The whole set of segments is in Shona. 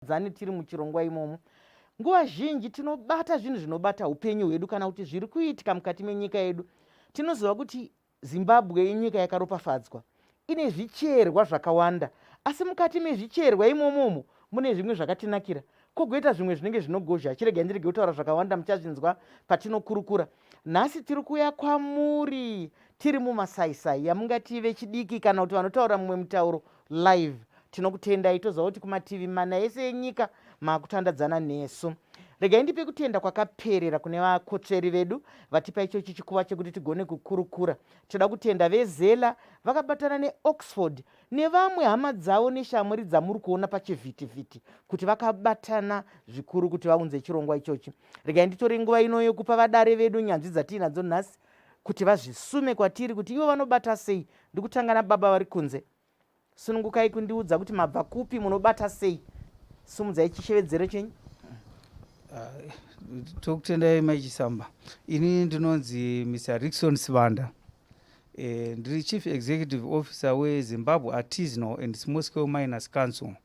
Dzani tiri muchirongwa imomo. Nguva zhinji tinobata zvinhu zvinobata upenyu hwedu kana kuti zviri kuitika mukati menyika yedu. Tinoziva kuti Zimbabwe inyika yakaropafadzwa, ine zvicherwa zvakawanda, asi mukati mezvicherwa imomomo mune zvimwe zvakatinakira, kogoita zvimwe zvinenge zvinogozha. Chiregai ndirege kutaura zvakawanda, muchazvinzwa patinokurukura. Nhasi tiri kuuya kwamuri tiri mumasaisai yamungati vechidiki kana kuti vanotaura mumwe mutauro live. Tinokutendai, toziva kuti kumativi mana ese enyika makutandadzana nesu. Regai ndipe kutenda kwakaperera kune vakotsveri vedu vatipa ichochi chikuva chekuti tigone kukurukura. Tinoda kutenda veZela vakabatana neOxford nevamwe hama dzavo neshamwari dzamuri kuona pachivhitivhiti kuti vakabatana zvikuru kuti vaunze chirongwa ichochi. Regai nditore nguva ino yekupa vadare vedu nyanzvi dzatiinadzo nhasi kuti vazvisume kwatiri kuti ivo vanobata sei. Ndikutanga nababa vari kunze. Sunungukai kundiudza kuti mabva kupi, munobata sei. Sumudzai chishevedzero chenyu. Tokutendai Mai Chisamba. Ini ndinonzi Mr Rickson Sibanda. Ndiri Chief Executive Officer weZimbabwe Artisanal and Small Scale Miners Council.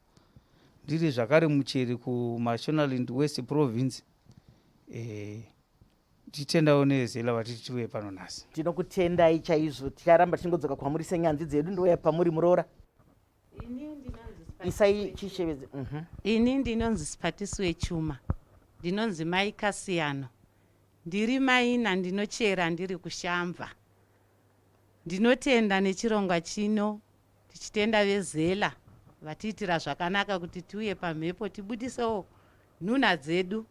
Ndiri zvakare mucheri kuMashonaland West Province. Tichitendawo neZela vatiti tiuye pano nhasi. Tinokutendai chaizvo, ticharamba tichingodzoka kwamuri senyanzvi dzedu. Ndouya pamuri muroora. Isai chishevedze. Ini ndinonzi Siphatisiwe Chuma, ndinonzi Mai Kasiyano, ndiri maina ndinochera ndiri kuShamva. Ndinotenda nechirongwa chino, tichitenda veZela vatiitira zvakanaka kuti tiuye pamhepo tibudisewo nhunha dzedu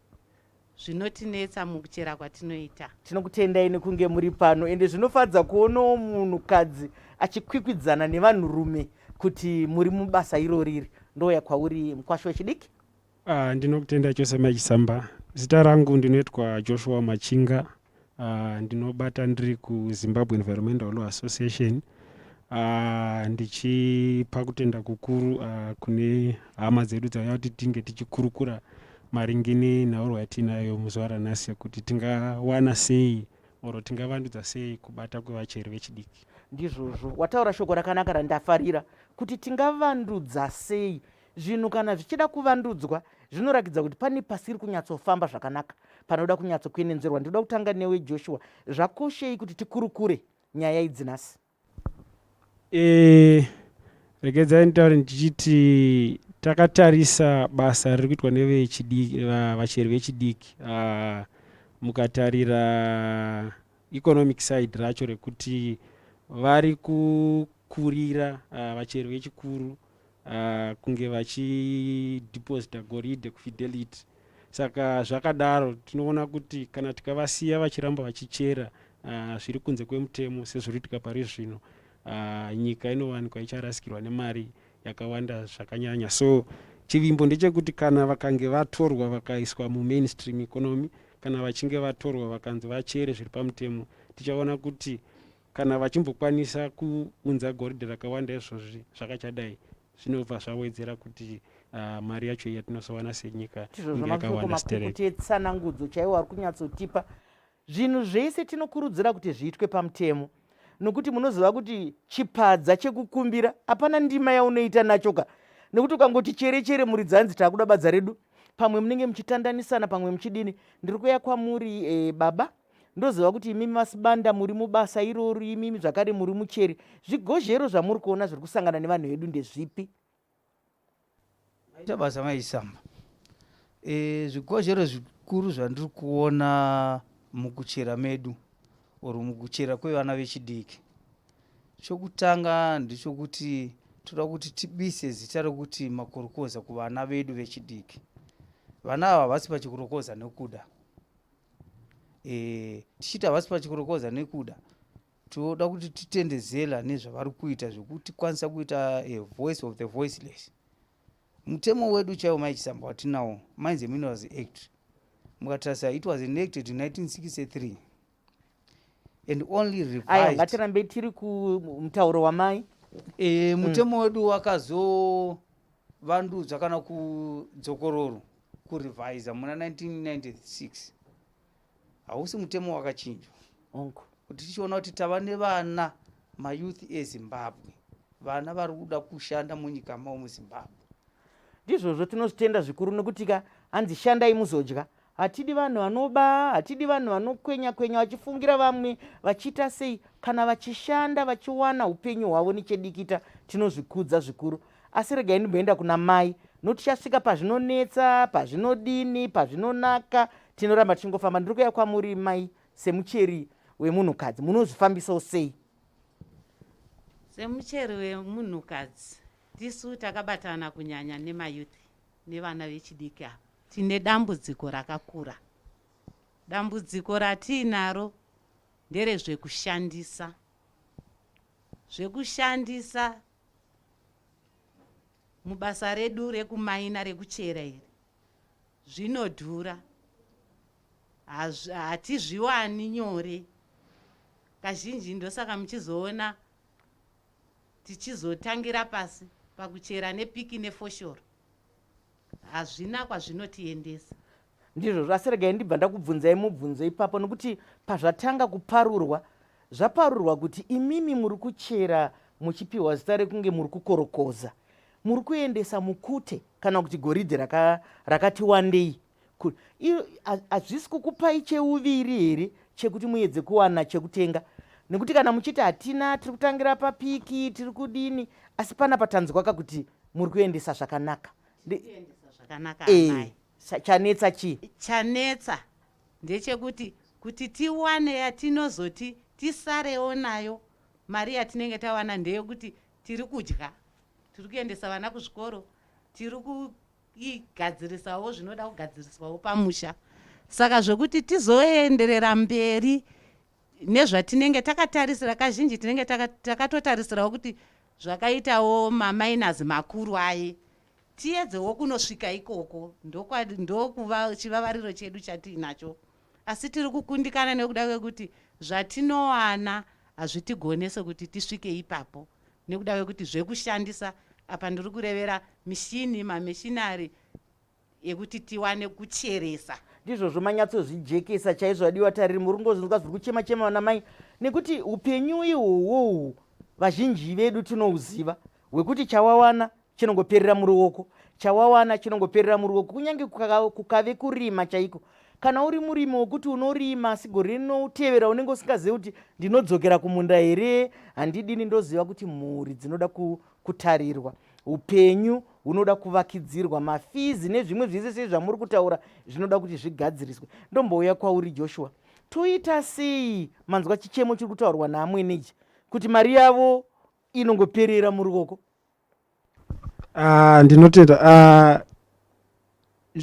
zvinotinetsa mukuchera kwatinoita. Tinokutendai nekunge muri pano, ende zvinofadza kuonawo munhukadzi achikwikwidzana nevanhurume kuti muri mubasa irori iri. Ndouya kwauri mukwasha wechidiki. Ndinokutenda chose Mai Chisamba. Zita rangu ndinoitwa Joshua Machinga. Ndinobata ndiri kuZimbabwe Environmental Law Association. Ndichipa kutenda kukuru kune hama dzedu dzauya kuti tinge tichikurukura maringe nenhaurwa yatiinayo muzuva ranhasi yekuti tingawana sei oro tingavandudza sei kubata kwevacheri vechidiki. Ndizvozvo, wataura shoko rakanaka randafarira kuti tingavandudza sei zvinhu. Kana zvichida kuvandudzwa zvinorakidza kuti pane pasiri kunyatsofamba zvakanaka, panoda kunyatsokwenenzverwa. Ndinoda kutanga newe Joshua, zvakoshei kuti tikurukure nyaya idzi nhasi? Regedzai nditaure ndichiti takatarisa basa riri kuitwa nevechidiki, vacheri vechidiki, mukatarira economic side racho rekuti vari kukurira vacheri vechikuru kunge vachideposita goridhe kuFidelity. Saka zvakadaro tinoona kuti kana tikavasiya vachiramba vachichera zviri kunze kwemutemo sezviri kuitika pari zvino, nyika inowanikwa icharasikirwa nemari yakawanda zvakanyanya. So chivimbo ndechekuti kana vakange vatorwa vakaiswa mumainstream economy, kana vachinge vatorwa vakanzi vachere zviri pamutemo, tichaona kuti kana vachimbokwanisa kuunza goridhe rakawanda izvozvi zvakachadai, zvinobva zvawedzera kuti mari yacho yatinozowana senyika Ndizvozvo, inge mashoko yakawanda makukutu stereki. Etsanangudzo chaiwo ari kunyatsotipa. Zvinhu zvese tinokurudzira kuti zviitwe pamutemo, nokuti munoziva kuti chipadza chekukumbira hapana ndima yaunoita nacho ka, nekuti ukangoti chere chere muridzi hanzi taakuda badza redu, pamwe munenge muchitandanisana, pamwe muchidini. Ndiri kuuya kwamuri baba. Ndoziva kuti imimi vaSibanda muri mubasa irori, imimi zvakare muri mucheri. Zvigozhero zvamuri kuona zviri kusangana nevanhu vedu ndezvipi? Maita basa Mai Chisamba. Zvigozhero zvikuru zvandiri kuona mukuchera medu or mukuchera kwevana vechidiki, chokutanga ndechokuti toda kuti tibise zita rekuti makorokoza kuvana vedu vechidiki. Vana ava havasi pachikorokoza nekuda, tichiti havasi pachikorokoza nekuda, toda kuti titende Zela nezvavari kuita zvekutikwanisa kuita a voice of the voiceless. Mutemo wedu chaiwo Mai Chisamba watinawo, Mines and Minerals Act, mukatarisa it was enacted in 1963 and only Aya, revised. Ngatirambe tiri kumutauro wamai. Mutemo wedu wakazovandudzwa kana kudzokororo kurevisa muna 1996. Hausi mutemo wakachinjwa Onko. Kuti tichiona kuti tava nevana, mayouth eZimbabwe, vana vari kuda kushanda munyika mavo muZimbabwe. Ndizvozvo, tinozvitenda zvikuru nekuti ka hanzi shandai muzodya. Hatidi vanhu vanoba, hatidi vanhu vanokwenya kwenya vachifungira vamwe vachiita sei. Kana vachishanda vachiwana upenyu hwavo nechedikita, tinozvikudza zvikuru. Asi regai ndimboenda kuna mai notichasvika pazvinonetsa, pazvinodini, pazvinonaka, tinoramba tichingofamba. Ndiri kuuya kwamuri mai semucheri wemunhukadzi, munozvifambisawo sei? Semucheri wemunhukadzi, tisu takabatana kunyanya nemayouth nevana vechidiki ava. Tine dambudziko rakakura. Dambudziko ratiinaro nderezvekushandisa. Zvekushandisa mubasa redu rekumaina rekuchera iri zvinodhura, hatizviwani nyore kazhinji. Ndosaka muchizoona tichizotangira pasi pakuchera nepiki nefoshoro, hazvina kwazvinotiendesa. Ndizvozvo, asi regai ndibva ndakubvunzai mubvunzo ipapo, nokuti pazvatanga kuparurwa, zvaparurwa kuti imimi muri kuchera muchipiwa zita rekunge muri kukorokoza, muri kuendesa mukute kana kuti goridhe rakati wandei. Hazvisi kukupai cheuviri here chekuti muedze kuwana chekutenga? Nekuti kana muchiti hatina, tiri kutangira papiki, tiri kudini, asi panapa tanzwaka kuti muri kuendesa zvakanaka. Zvakanaka, amai. Chanetsa chii? Chanetsa ndechekuti kuti tiwane yatinozoti tisarewo nayo, mari yatinenge tawana ndeyekuti tiri kudya, tiri kuendesa vana kuzvikoro, tiri kuigadzirisawo zvinoda kugadziriswawo pamusha. Saka zvokuti tizoenderera mberi nezvatinenge takatarisira, kazhinji tinenge takatotarisirawo kuti zvakaitawo mamainazi makuru aye, tiedzewo kunosvika ikoko. Ndokuva chivavariro chedu chatiinacho, asi tiri kukundikana nekuda kwekuti zvatinowana hazvitigonese kuti tisvike ipapo, nekuda kwekuti zvekushandisa, apa ndiri kurevera mishini, mamishinari ekuti tiwane kucheresa. Ndizvozvo, manyatsozvijekesa chaizvo vadiwa tariri. Muri kungozvinzwa zviri kuchema chema vana mai, nekuti upenyu ihwohwohwu vazhinji vedu tinouziva, hwekuti chawawana chinongoperera muruoko, chawawana chinongoperera muruoko. Kunyange kukave kurima chaiko, kana uri murimi wokuti unorima, asi gore rinotevera unenge usingazivi kuti ndinodzokera kumunda here, handidini. Ndoziva kuti mhuri dzinoda kutarirwa, upenyu hunoda kuvakidzirwa, mafizi nezvimwe zvese sezvamuri kutaura zvinoda kuti zvigadziriswe. Ndombouya kwauri Joshua, toita sei? Manzwa chichemo chiri kutaurwa naamweneji kuti mari yavo inongoperera muruoko. Ndinotenda.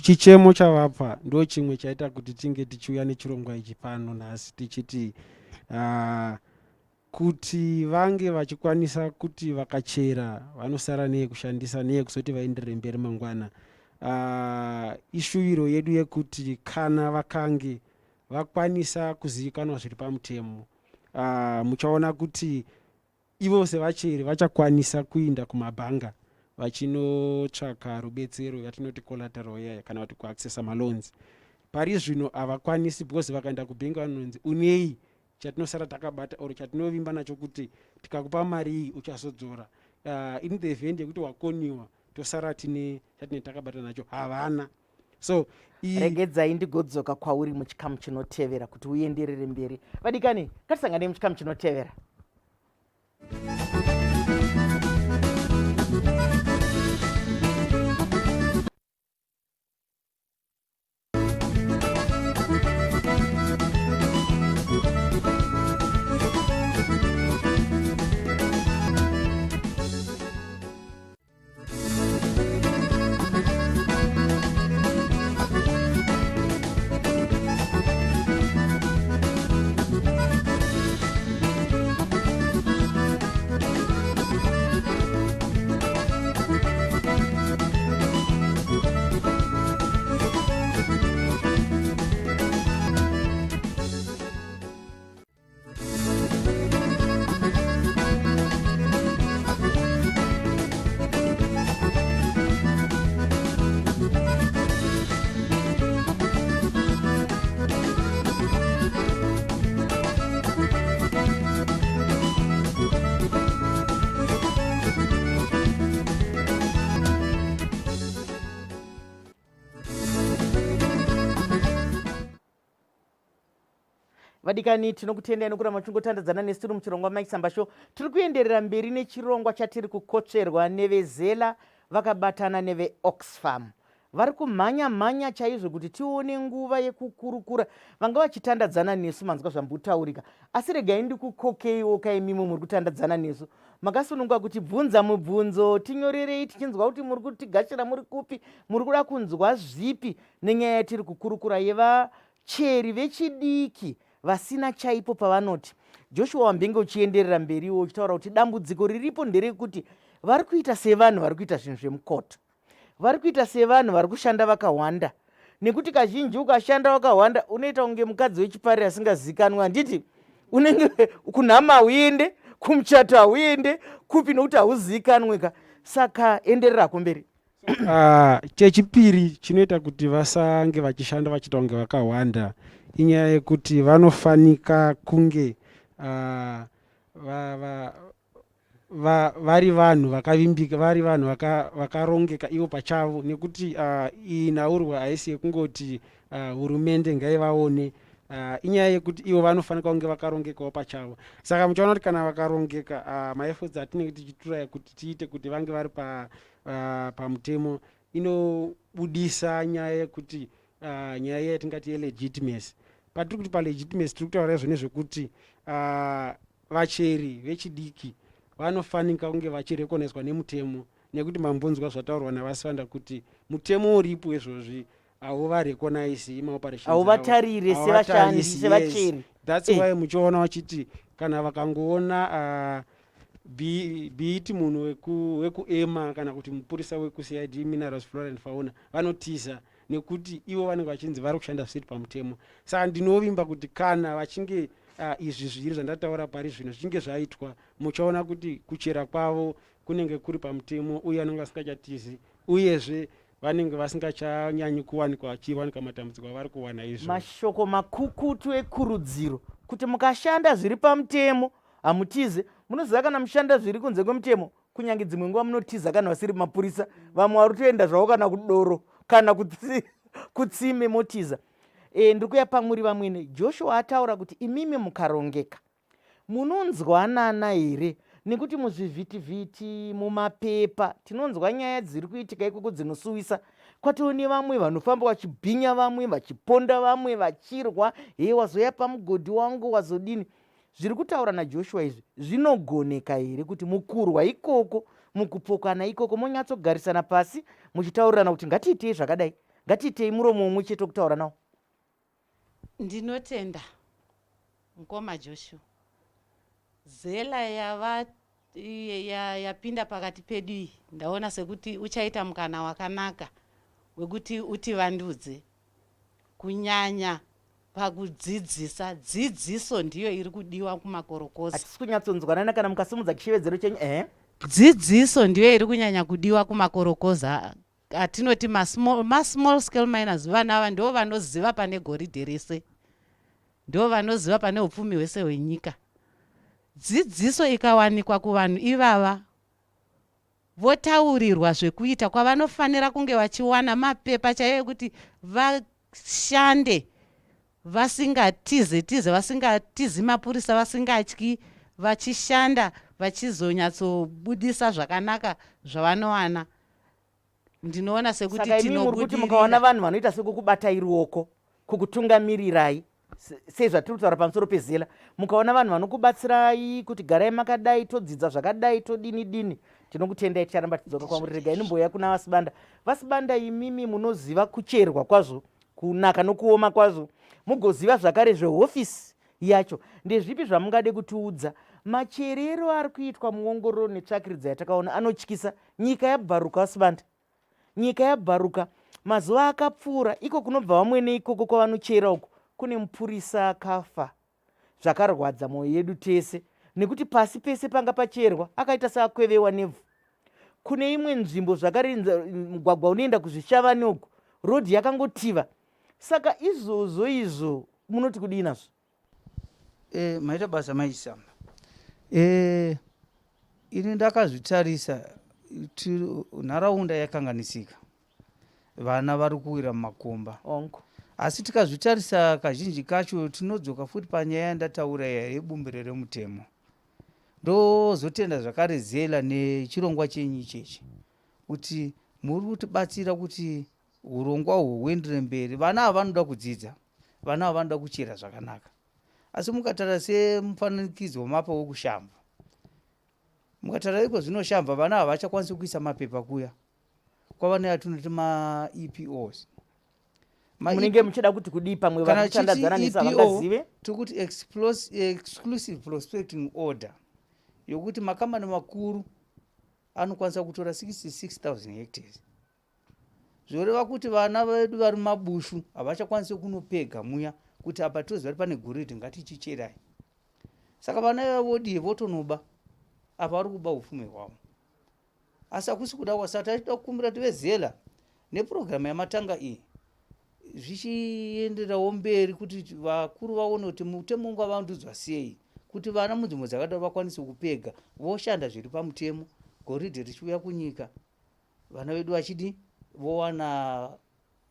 Chichemo chavapa ndo chimwe chaita kuti tinge tichiuya nechirongwa ichi pano nhasi, tichiti kuti vange vachikwanisa kuti vakachera vanosara neyekushandisa neyekuzoti vaenderere mberi mangwana. Ishuviro yedu yekuti kana vakange vakwanisa kuzivikanwa zviri pamutemo, muchaona kuti ivo sevacheri vachakwanisa kuinda kumabhanga vachinotsvaka rubetsero yatinoti collateral yaya, kana kuti kuaccessa maloans. Pari zvino havakwanisi, because vakaenda kubhengi vanonzi unei chatinosara takabata or chatinovimba nacho kuti tikakupa mari iyi uchazodzora? In the event yekuti wakoniwa, tosara tine chatinenge takabata nacho? Havana. So Regedzai ndigodzoka kwauri muchikamu chinotevera kuti uenderere mberi. Vadikani, ngatisanganei muchikamu chinotevera. Vadikani, tinokutendai nokuramba muchingotandadzana nesu tiri muchirongwa Mike Samba Show. Tiri kuenderera mberi nechirongwa chatiri kukotsverwa neveZELA vakabatana neveOxfam. Vari kumhanya mhanya chaizvo kuti tione nguva yekukurukura. Vanga vachitandadzana nesu, manzwa zvambotaurika. Asi regai ndikukokeiwo kaimimwe muri kutandadzana nesu. Makasununguka kuti bvunza mubvunzo, tinyorerei tichinzwa kuti muri kutigashira muri kupi, muri kuda kunzwa zvipi nenyaya yatiri kukurukura yevacheri vechidiki vasina chaipo pavanoti. Joshua Wambenge uchienderera mberiwo uchitaura kuti dambudziko riripo nderekuti vari kuita sevanhu vari kuita zvinhu zvemukoto. Vari kuita sevanhu vari kushanda vakahwanda nekuti kazhinji ukashanda wakahwanda unoita kunge mukadzi wechipari asingazikanwi, handiti? Unenge kunhama hauende, kumuchato hauende, kupi nokuti hauzikanwe ka. Saka enderera kumberi. Chechipiri chinoita kuti vasange vachishanda vachiita kunge vakahwanda inyaya yekuti vanofanika kunge vari vanhu vakavimbika, vari vanhu vakarongeka ivo pachavo, nekuti iyi nhaurwa haisi yekungoti hurumende ngaivaone. Inyaya yekuti ivo vanofanika kunge vakarongekawo pachavo. Saka muchaona kuti kana vakarongeka, maefforts atinenge tichitura kuti tiite kuti vange vari pamutemo inobudisa nyaya yekuti nyaya iya yatingati yelegitimacy. Patiri kuti palegitimacy, tiri kutaura izvo nezvekuti vacheri vechidiki vanofanika kunge vachirekoneswa nemutemo, nekuti mambonzwa zvataurwa naVaSibanda kuti mutemo uripo izvozvi hauvarekonaisi maoperations, hauvatarire sevashandi, sevacheri. That's why muchiona vachiti kana vakangoona be it munhu wekuema kana kuti mupurisa wekuCID Minerals, Flora and Fauna, vanotiza nekuti ivo vanenge vachinzi vari kushanda zvisiri pamutemo. Saka ndinovimba kuti kana vachinge izvi zviri zvandataura pari zvino zvichinge zvaitwa, muchaona kuti kuchera kwavo kunenge kuri pamutemo uye vanenge vasingachatizi, uyezve vanenge vasingachanyanyi kuwanikwa vachiwanika matambudziko avari kuwana izvo. Mashoko makukutu ekurudziro kuti mukashanda zviri pamutemo hamutize. Munoziva kana mushanda zviri kunze kwemutemo, kunyange dzimwe nguva munotiza kana vasiri mapurisa, vamwe vari kutoenda zvavo kana kudoro kana kutsime motiza. Ndiri kuya pamuri vamwene. Joshua ataura kuti imimi mukarongeka munonzwanana here, nekuti muzvivhitivhiti, mumapepa tinonzwa nyaya dziri kuitika ikoko dzinosuwisa. Kwatoo nevamwe vanofamba vachibhinya vamwe, vachiponda vamwe, vachirwa, he wazoya pamugodhi wangu, wazodini. Zviri kutaura naJoshua izvi zvinogoneka here kuti mukurwa ikoko, mukupokana ikoko, monyatsogarisana pasi muchitaurirana kuti ngatiitei zvakadai, ngatiitei muromo umwe chete wekutaura nawo? Ndinotenda mukoma Joshua. Zela yava yapinda pakati pedu iyi, ndaona sekuti uchaita mukana wakanaka wekuti utivandudze, kunyanya pakudzidzisa. Dzidziso ndiyo iri kudiwa kumakorokoza. Hatisi kunyatsonzwanana kana mukasimudza chishevedzero chenyu. Ehe. Dzidziso ndiyo iri kunyanya kudiwa kumakorokoza atinoti masmall scale miners. Vanhu ava ndo vanoziva pane goridhe rese, ndo vanoziva pane upfumi hwese hwenyika. Dzidziso ikawanikwa kuvanhu ivava, votaurirwa zvekuita kwavanofanira kunge vachiwana mapepa chaiyo ekuti vashande vasingatize tize, vasingatizi mapurisa, vasingatyi, vachishanda vachizonyatsobudisa zvakanaka zvavanowana, ndinoona sekuti Saka imi muri kuti mukaona vanhu vanoita sekukubatai ruoko, kukutungamirirai, sezvatiri kutaura pamusoro peZELA, mukaona vanhu vanokubatsirai kuti garai makadai, todzidza zvakadai, todini dini, tinokutendai. Ticharamba tidzoka kwamuri. Regai nimboya kuna VaSibanda. VaSibanda, imimi munoziva kucherwa kwazvo, kunaka nokuoma kwazvo, mugoziva zvakare zvehofisi yacho. Ndezvipi zvamungade kutiudza? Macherero ari kuitwa muongororo netsvakiridzo yatakaona anotyisa. Nyika yabvaruka, VaSibanda, nyika yabvaruka. Mazuva akapfuura iko kunobva vamwene ikoko kwavanochera uko kune mupurisa akafa, zvakarwadza mwoyo yedu tese nekuti pasi pese panga pacherwa akaita seakwevewa nevhu. Kune imwe nzvimbo zvakare, mugwagwa unoenda kuZvishavane uko, rodhi yakangotiva. Saka izvozvo izvo munoti kudii nazvo? Maita basa maisamba. Ini ndakazvitarisa, nharaunda yakanganisika, vana vari kuwira mumakomba. Onko. Asi tikazvitarisa kazhinji kacho tinodzoka futi panyaya yandataura iya yebumbiro remutemo. Ndozotenda zvakare Zela nechirongwa chenyu ichechi kuti muri kutibatsira kuti hurongwa uhwu huendere mberi. Vana ava vanoda kudzidza, vana ava vanoda kuchera zvakanaka. Asi mukatarira semufananikidzo wemapa wekuShamva, mukatarira iko zvino Shamva vana havachakwanisi kuisa mapepa kuya kwava neatinoti maEPOs. Munenge muchida kuti kudii pamwe vari kutandadzana nesu havangazive? Tiri kuti exclusive prospecting order yokuti makambani makuru anokwanisa kutora 66,000 hectares. Zvoreva kuti vana vedu vari mumabushu havachakwanisi kunopega muya kuti apa toziva kuti pane goridhe ngatichicherai. Saka vana ivavo vodii votonoba apa vari kuba upfumi hwavo. Asi hakusi kuda kwasati tachida kukumbira kuti vezela nepurogiramu yamatanga iyi zvichienderawo mberi kuti vakuru vaone kuti mutemo ungavandudzwa sei kuti vana munzvimbo dzakadaro vakwanise kupega voshanda zviri pamutemo goridhe richiuya kunyika vana vedu vachidi vowana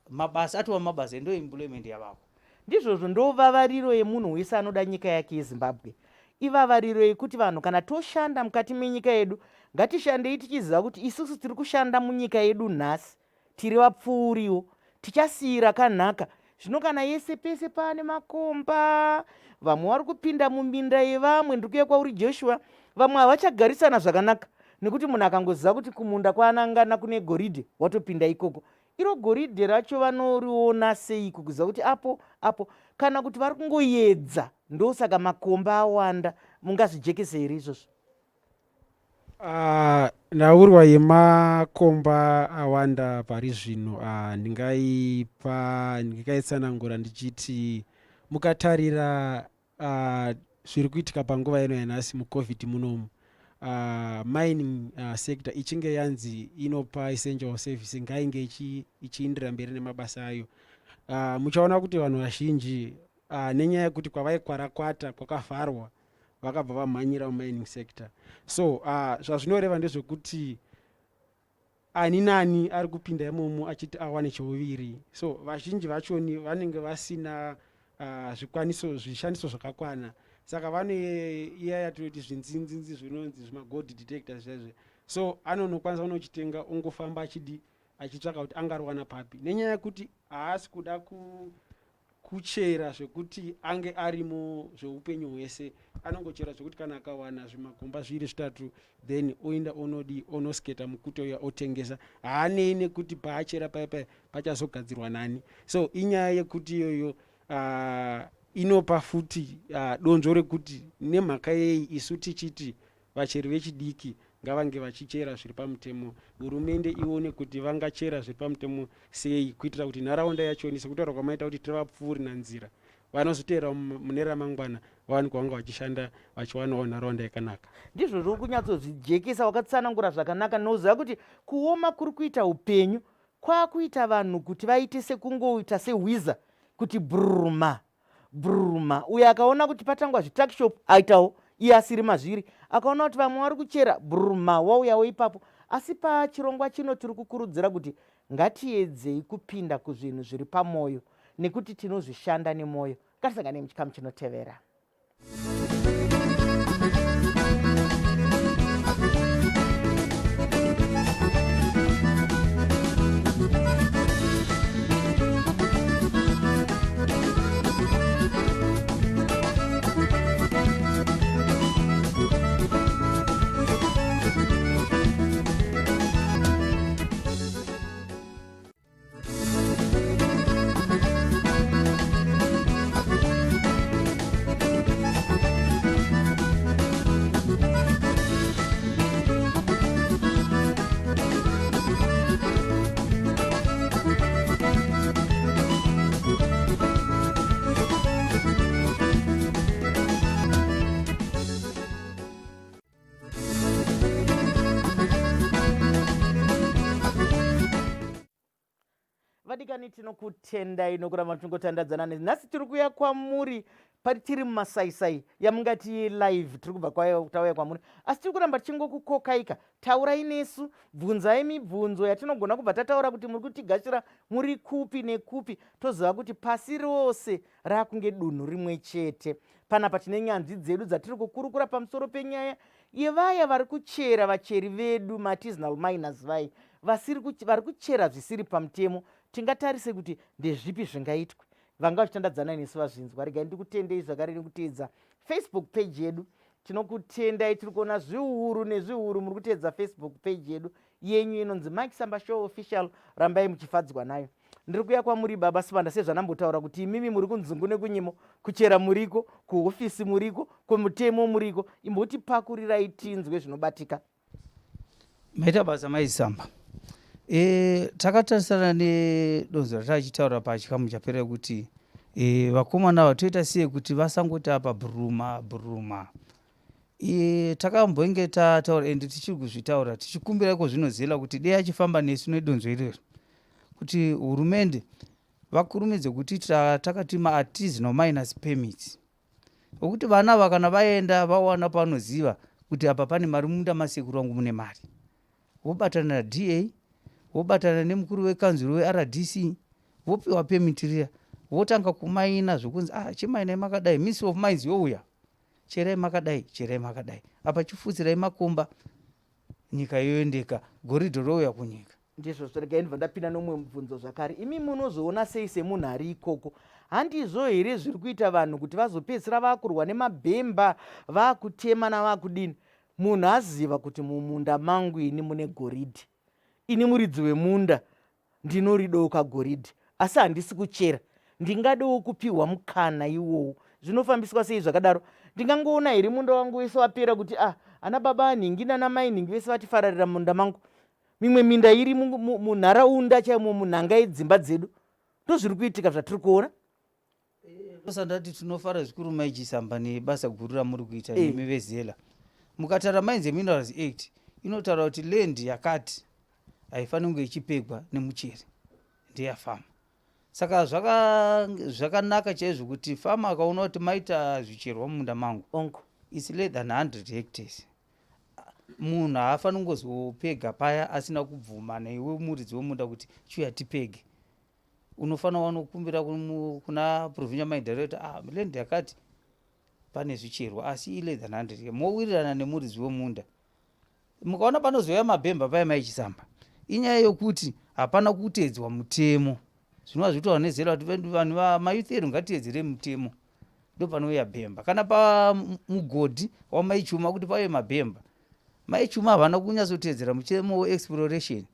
mabasa atova mabasa ndo employment yavako. Ndizvozvo ndovavariro yemunhu wese anoda nyika yake yeZimbabwe. Ivavariro yekuti vanhu kana toshanda mukati menyika yedu ngatishandei tichiziva kuti isusu tiri kushanda munyika yedu nhasi tiri vapfuuriwo tichasiira kanhaka. Zvino kana yese pese paane makomba vamwe vari kupinda muminda yevamwe ndiri kuuya kwauri Joshua vamwe havachagarisana zvakanaka nekuti munhu akangoziva kuti kumunda kwaanangana kune goridhe watopinda ikoko Iro goridhe racho vanoriona seiko kuziva kuti apo apo kana kuti vari kungoyedza ndosaka makomba awanda mungazvijekese here izvozvo? Nhaurwa yemakomba awanda pari zvino ndingaipa ndingaitsanangura ndichiti mukatarira zviri kuitika panguva ino yanhasi mucovid munomu mining sector ichinge yanzi inopa essential service ngainge ichiindira mberi nemabasa ayo muchaona kuti vanhu vazhinji nenyaya yekuti kwavaikwarakwata kwakavharwa vakabva vamhanyira mumining sector so zvazvinoreva ndezvekuti Ani nani ari kupinda imomo achiti awane chouviri so vazhinji vachoni vanenge vasina zvikwaniso zvishandiso zvakakwana saka vane iya yatinoti zvinzinzinzi zvinonzi zvimagold detector zviya so anonokwanisa unochitenga ongofamba achidi achitsvaka kuti angariwana papi nenyaya yekuti haasi kuda ku kuchera zvekuti ange arimo zveupenyu hwese anongochera zvekuti kana akawana zvimakomba zviri zvitatu then oenda onodii onosketa mukute uya otengesa haanei nekuti paachera paya paya pachazogadzirwa nani so inyaya yekuti iyoyo inopa futi donzvo rekuti nemhaka yei isu tichiti Vacheri vechidiki ngavange vachichera zviri pamutemo, hurumende ione kuti vangachera zviri pamutemo sei kuitira kuti nharaunda yachoni sekutaura kwamaita kuti tiri vapfuuri nanzira vanozoteera mune ramangwana vawanikwa vanga vachishanda vachiwanawo nharaunda yakanaka. Ndizvozvo uri kunyatsozvijekesa wakatsanangura zvakanaka noziva kuti kuoma kuri kuita upenyu kwakuita vanhu kuti vaite sekungoita sehwiza kuti bruma bruma uyo akaona kuti patangwa zvitakshop aitawo iye asiri mazviri akaona kuti vamwe vari kuchera bruma wauyawo ipapo asi pachirongwa chino tiri kukurudzira kuti ngatiedzei kupinda kuzvinhu zviri pamwoyo nekuti tinozvishanda nemwoyo ngatisangane muchikamu chinotevera. Vadikani, tinokutendai nokuramba muchingotandadzana nesu. Nhasi tiri kuuya kwamuri Pari tiri mumasaisai yamungati live tiri kubva kwayo tauya kwamuri, asi tiri kuramba tichingokukokaika. Taurai nesu, bvunzai mibvunzo yatinogona kubva tataura kuti muri kutigashira muri kupi nekupi, toziva kuti pasi rose rakunge dunhu rimwe chete. Panapa tine nyanzvi dzedu dzatiri kukurukura pamusoro penyaya yevaya vari kuchera, vacheri vedu, maartisanal miners vaye vasiri vari kuchera zvisiri pamutemo. Tingatarise kuti ndezvipi zvingaitwe. Vanga vachitandadzana nesu vazvinzwa. Regai ndikutendei zvakare nekuteedza Facebook page yedu. Tinokutendai, tiri kuona zviuru nezviuru muri kuteedza Facebook page yedu yenyu inonzi Mike Samba Show Official. Rambai muchifadzwa nayo. Ndiri kuya kwamuri Baba Sibanda, sezvanambotaura kuti imimi muri kunzungu nekunyimo, kuchera muriko, kuhofisi muriko, kumutemo muriko. Imbotipakurirai tinzwe zvinobatika. Maita basa Mai Samba. E, takatarisana nedonzo ratachitaura pachikamu chapera kuti e, vakomana ava toita sei kuti vasangoti apa bhuruma bhuruma. E, takambonge tataura ende tichiri kuzvitaura tichikumbira iko zvinozela kuti dei achifamba nesu nedonzo irero kuti hurumende vakurumidze kutiitira takati maartisanal minus permits Nokuti vana ava kana vaenda vawana pavanoziva kuti apa pane mari mumunda masekuru vangu mune mari, vobatana naDA, vobatana nemukuru wekanzuru weRDC, vopiwa permit riya, votanga kumaina zvokunzi ah, chimainai makadai, Ministry of Mines youya, cherai makadai, cherai makadai, apa chifutsirai makomba, nyika yoendeka, goridhe rouya kunyika. Ndizvozvo, regai ndibva ndapinda nomumwe mubvunzo zvakare. Imi munozoona sei semunhu ari ikoko? Handizvo here zviri kuita vanhu kuti vazopedzisira vakurwa nemabhemba, vakutemana, vakudini? Munhu aziva kuti mumunda mangu ini mune goridhe. Ini muridzi wemunda ndinoridoka goridhe, asi handisi kuchera. Ndingadewo kupiwa mukana iwowo. Zvinofambiswa sei zvakadaro? Ndingangoona here munda wangu wese wapera kuti ah, ana baba anhingi nana mai nhingi vese vatifararira munda mangu? Mimwe minda iri munharaunda chaimo, munhanga yedzimba dzedu. Ndozviri kuitika zvatiri kuona. Ndosandati tinofara zvikuru Mai Chisamba nebasa guru ramuri kuita nemi veZela. Mukatara Mines and Minerals Act inotaura kuti land yakati haifaniri kunge ichipegwa nemucheri, ndeyafama. Saka zvakanaka chaizvo kuti fama akaona kuti maita zvicherwa mumunda mangu, Onko. it's less than 100 hectares, munhu haafaniri kungozopega paya asina kubvuma naiwe muridzi wemunda kuti chiuya tipege. Unofanira wanokumbira kuna provincial mine director, ah, land yakati pane zvicherwa asi i less than 100, mowirirana nemuridzi wemunda. Mukaona panozouya mabhemba paya Mai Chisamba, inyaya yokuti hapana kuteedzwa mutemo zvinova zvinotaurwa neZELA kuti vanhu vamayouth edu ngatiedzerei mutemo. Ndopanouya bhemba kana pamugodhi waMai Chuma kuti pauye mabhemba. Mai Chuma havana kunyatsoteedzera mutemo weexploration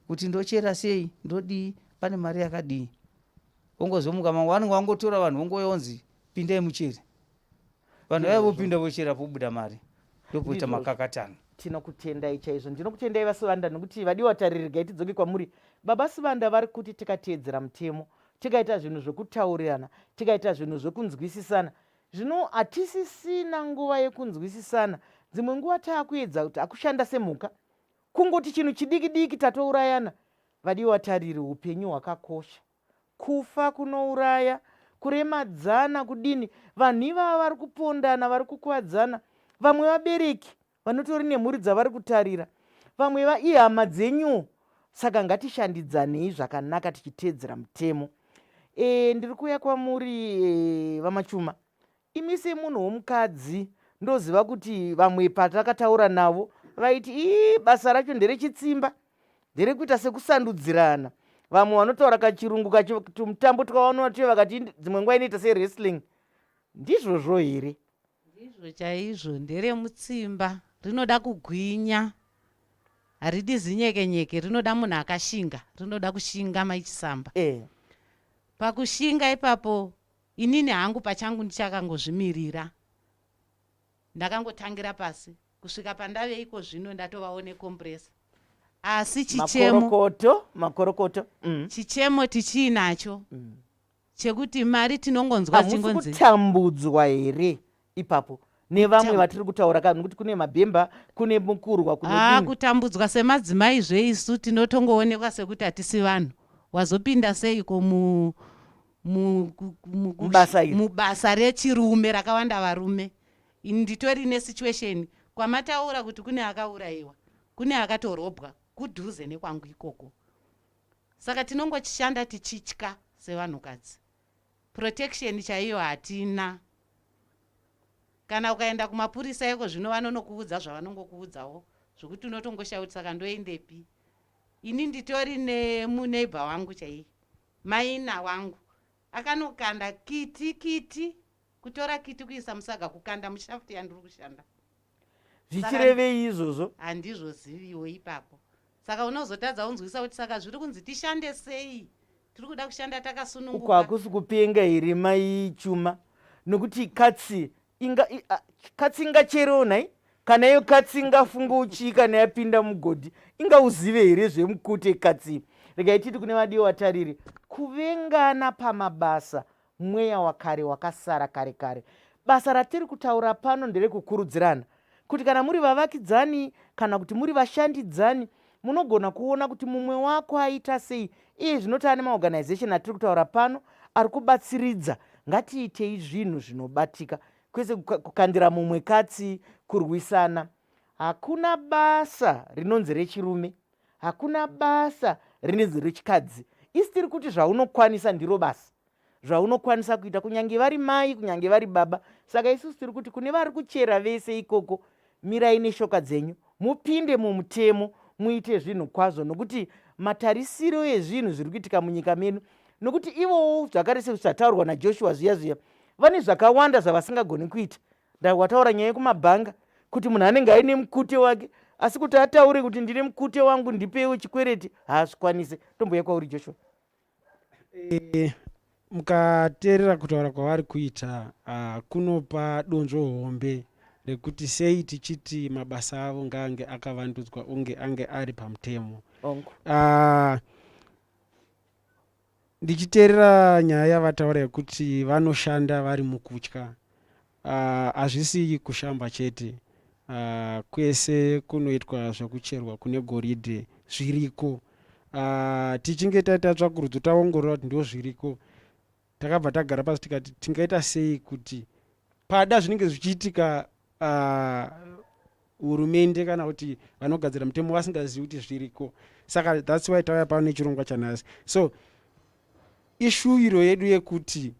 kuti ndochera sei, ndodii, pane mari yakadii. Vongozomuka mangwana vanenge vangotora vanhu vongouya vonzi pindai muchere. Vanhu vaya vopinda vochera pobuda mari, ndopoita makakatano. Tinokutendai chaizvo. Ndinokutendai vaSibanda nekuti vadiwa tariri, regai tidzoke kwamuri. Baba Sibanda vari kuti tikateedzera mutemo, tikaita zvinhu zvekutaurirana, tikaita zvinhu zvekunzwisisana. Zvino hatisisina nguva yekunzwisisana. Dzimwe nguva taakuedza kuti akushanda semhuka. Kungoti chinhu chidiki diki tatourayana. Vadiwa tariri, upenyu hwakakosha. Kufa kunouraya, kuremadzana kudini. Vanhu ivava vari kupondana, vari kukuvadzana. Vamwe vabereki vanotori nemhuri dzavari kutarira, vamwe ihama dzenyuwo. Saka ngatishandidzanei zvakanaka tichiteedzera mutemo. E, ndiri kuuya kwamuri e, VaMachuma. Imi semunhu womukadzi ndoziva kuti vamwe patakataura navo vaiti ii basa racho nderechitsimba, nderekuita sekusandudzirana. Vamwe vanotaura kachirungu tumutambo twavanoona tuye vakati dzimwe nguva inoita sewrestling. Ndizvozvo here? Ndizvo chaizvo, nderemutsimba, rinoda kugwinya, haridi zinyekenyeke, rinoda munhu akashinga, rinoda kushinga Mai Chisamba. Pakushinga ipapo inini hangu pachangu ndichakangozvimirira, ndakangotangira pasi kusvika pandave iko zvino ndatovawo necompressor. Asi chichemo Makorokoto, makorokoto. Chichemo tichiinacho chekuti mari tinongonzwa Hamusi dzichingonzi kutambudzwa here ipapo nevamwe vatiri kutaura ka, nekuti kune mabhemba, kune mukurwa, kunodini? Kutambudzwa semadzimai zveisu tinotongoonekwa sekuti hatisi vanhu. Wazopinda seiko Mubasa rechirume rakawanda varume. Nditori nesituation kwamataura kuti kune akaurayiwa, kune akatorobwa kudhuze nekwangu ikoko. Saka tinongochishanda tichitya sevanhukadzi. Protection chaiyo hatina. Kana ukaenda kumapurisa iko zvino vanonokuudza zvavanongokuudzawo zvekuti unotongoshaya kuti saka ndoendepi. Ini nditori nemuneighbor wangu chaiye, maina wangu akanokanda kiti kiti kutora kiti kuisa musaga kukanda mushaft yandiri kushanda. Zvichirevei izvozvo? Handizvoziviwo ipapo. Saka unozotadza kunzwisa kuti saka zviri kunzi tishande sei? Tiri kuda kushanda takasununguka. Uko hakusi kupenga here mai Chuma? Nokuti katsi inga katsi ingacherewo nhai? Kana iyo katsi ingafunga uchii kana yapinda mugodhi ingauzive here zvemukute katsi? Regai titi kune vadiwa vatariri, kuvengana pamabasa mweya wakare wakasara kare kare. Basa ratiri kutaura pano nderekukurudzirana kuti kana muri vavakidzani kana kuti muri vashandidzani munogona kuona kuti mumwe wako aita sei. Iye zvino taane maorganization atiri kutaura pano ari kubatsiridza. Ngatiitei zvinhu zvinobatika kwese kukandira mumwe katsi, kurwisana. Hakuna basa rinonzi rechirume, hakuna basa rinonzi rechikadzi. Isi tiri kuti zvaunokwanisa ndiro basa zvaunokwanisa kuita kunyange vari mai kunyange vari baba. Saka isusu tiri kuti kune vari kuchera vese ikoko, mirai neshoka dzenyu mupinde mumutemo muite zvinhu kwazvo, nokuti matarisiro ezvinhu zviri kuitika munyika medu, nokuti ivowo zvakare sezvataurwa naJoshua zviya zviya, vane zvakawanda zvavasingagoni kuita. Wataura nyaya yekumabhanga kuti munhu anenge aine mukute wake, asi kuti ataure kuti ndine mukute wangu ndipewo chikwereti haazvikwanise. Tomboya kwauri Joshua. Mukateerera kutaura kwavari kuita kunopa donzvo hombe rekuti sei tichiti mabasa avo ngaange akavandudzwa unge ange ari pamutemo. Ndichiteerera nyaya yavataura yekuti vanoshanda vari mukutya, hazvisi kushamba chete, kwese kunoitwa zvekucherwa kune goridhe zviriko. Tichinge taita tsvakurudzo taongorora kuti ndozviriko, takabva tagara pasi tikati tingaita sei kuti pada zvinenge zvichiitika hurumende kana kuti vanogadzira mutemo vasingazivi kuti zviriko. Saka that's why tauya pano nechirongwa chanhasi. So ishuviro yedu yekuti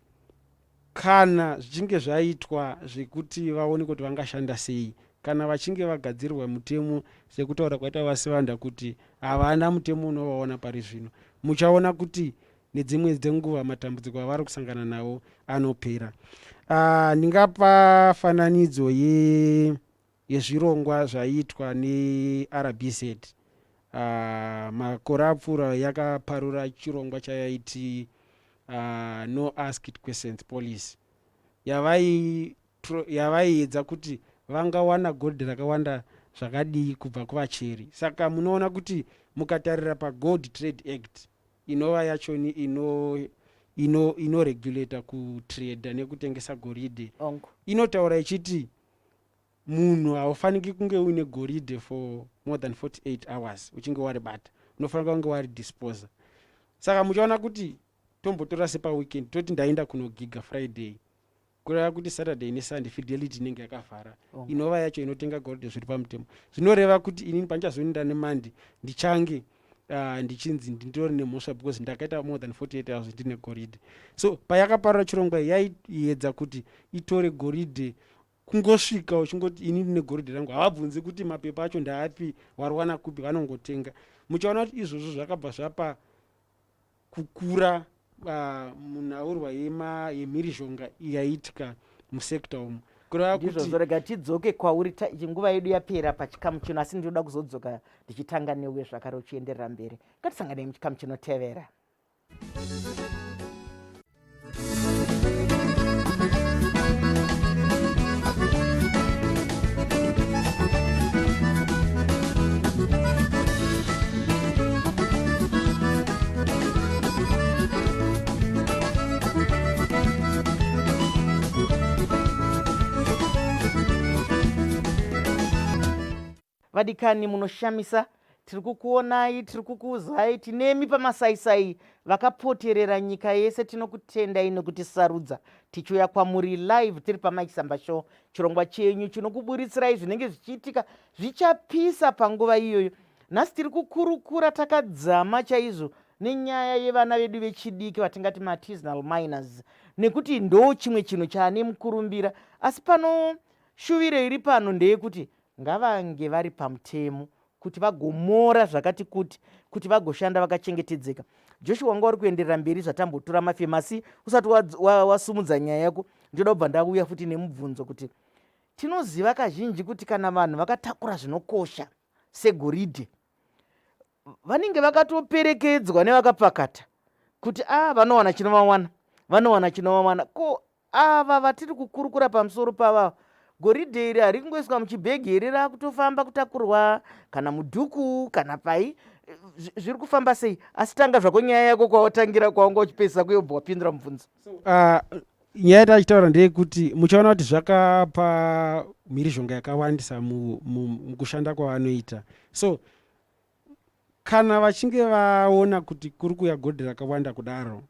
kana zvichinge zvaitwa zvekuti vaone kuti vangashanda sei kana vachinge vagadzirirwa mutemo, sekutaura kwaita VaSivanda kuti havana mutemo unovaona pari zvino, muchaona kuti nedzimwe dzenguva matambudziko avari kusangana nawo anopera. Ndingapa fananidzo yezvirongwa zvaiitwa neRBZ makore apfuura. Yakaparura chirongwa chayaiti no asked questions policy, yavaiedza kuti vangawana gold rakawanda zvakadii kubva kuvacheri. Saka munoona kuti mukatarira paGold Trade Act, inova yachoni inoregulata kutrade nekutengesa goridhe, inotaura ichiti munhu haufaniki kunge uine goridhe for more than 48 hours uchinge waribata, unofanira kunge waridisposa. Saka muchaona kuti tombotora sepaweekend, toti ndaenda kunogiga Friday, kureva kuti Saturday neSunday Fidelity inenge yakavhara, inova yacho inotenga goridhe zviri pamutemo. Zvinoreva kuti inini pandichazoenda neMonday ndichange ndichinzi ndindori nemhosva because ndakaita more than 48 hours ndine goridhe. So payakaparura chirongwa yaiedza kuti itore goridhe kungosvika uchingoti ini ndine goridhe rangu, havabvunzi kuti mapepa acho ndaapi, wariwana kupi, vanongotenga. Muchaona kuti izvozvo zvakabva zvapa kukura munhaurwa yemhirizhonga yaiitika musekta umu, kureva kuti Ndizvozvo, rega tidzoke kwauri, nguva yedu yapera pachikamu chino, asi ndinoda kuzodzoka ndichitanga newe zvakare uchienderera mberi. Ngatisanganei muchikamu chinotevera. Vadikani, munoshamisa. Tiri kukuonai, tiri kukuuzai, tinemi pamasaisai vakapoterera nyika yese. Tinokutendai nekutisarudza tichiuya kwamuri live tiri paMike Samba Show, chirongwa chenyu chinokuburitsirayi zvinenge zvichiitika zvichapisa panguva iyoyo. Nhasi tiri kukurukura takadzama chaizvo nenyaya yevana vedu vechidiki vatingati maartisanal miners, nekuti ndo chimwe chinhu chaane mukurumbira. Asi pano shuviro iri pano ndeyekuti ngavange vari pamutemo kuti vagomora zvakati kuti kuti vagoshanda vakachengetedzeka. Joshua, wanga uri kuenderera mberi zvatambotura mafema, asi usati wasumudza wa, wa nyaya yako, ndinoda kubva ndauya futi nemubvunzo kuti tinoziva kazhinji kuti kana vanhu vakatakura zvinokosha segoridhe vanenge vakatoperekedzwa nevakapakata kuti a ah, vanowana chinovawana, vanowana chinovawana. Ko ava vatiri kukurukura pamusoro pavava, goridhe iri harikungoiswa muchibhegi here, rakutofamba kutakurwa kana mudhuku kana pai, zviri kufamba sei? Asi tanga zvako nyaya yako kwawatangira, kwawanga uchipedzisa kuyobva wapindura mubvunzo. So, nyaya yatachitaura ndeyekuti muchaona kuti zvakapa mhirizhonga yakawandisa mukushanda kwavanoita. So kana vachinge vaona kuti kuri kuuya goridhe rakawanda kudaro,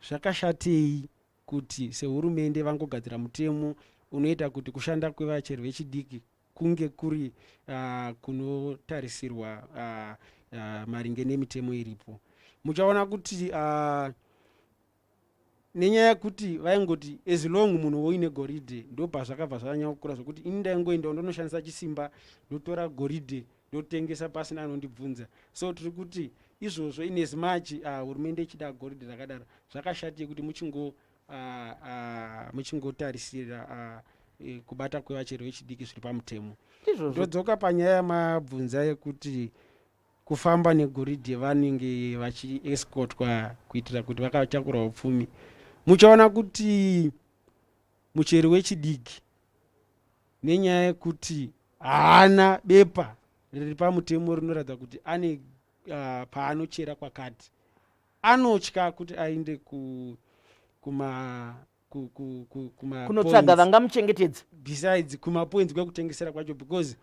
zvakashatei kuti sehurumende vangogadzira mutemo unoita kuti kushanda kwevacheri vechidiki kunge kuri kunotarisirwa maringe nemitemo iripo? Muchaona kuti nenyaya yekuti vaingoti as long munhu woine goridhe, ndobva zvakabva zvanyanya kukura zvokuti ini ndaingoendawo ndonoshandisa chisimba, ndotora goridhe, ndotengesa pasina anondibvunza. So tiri kuti izvozvo, in as much hurumende ichida goridhe rakadaro, zvakashatei kuti muchingo muchingotarisira kubata kwevacheri vechidiki zviri pamutemo? Ndodzoka panyaya yamabvunza yekuti kufamba negoridhe vanenge vachiescotwa kuitira kuti vakatakura upfumi. Muchaona kuti mucheri wechidiki, nenyaya yekuti haana bepa riri pamutemo rinoratidza kuti ane paanochera kwakati, anotya kuti aende ku, kuma kunotsvaga vangamuchengetedza. Besides kumapoints kwekutengesera kwacho, because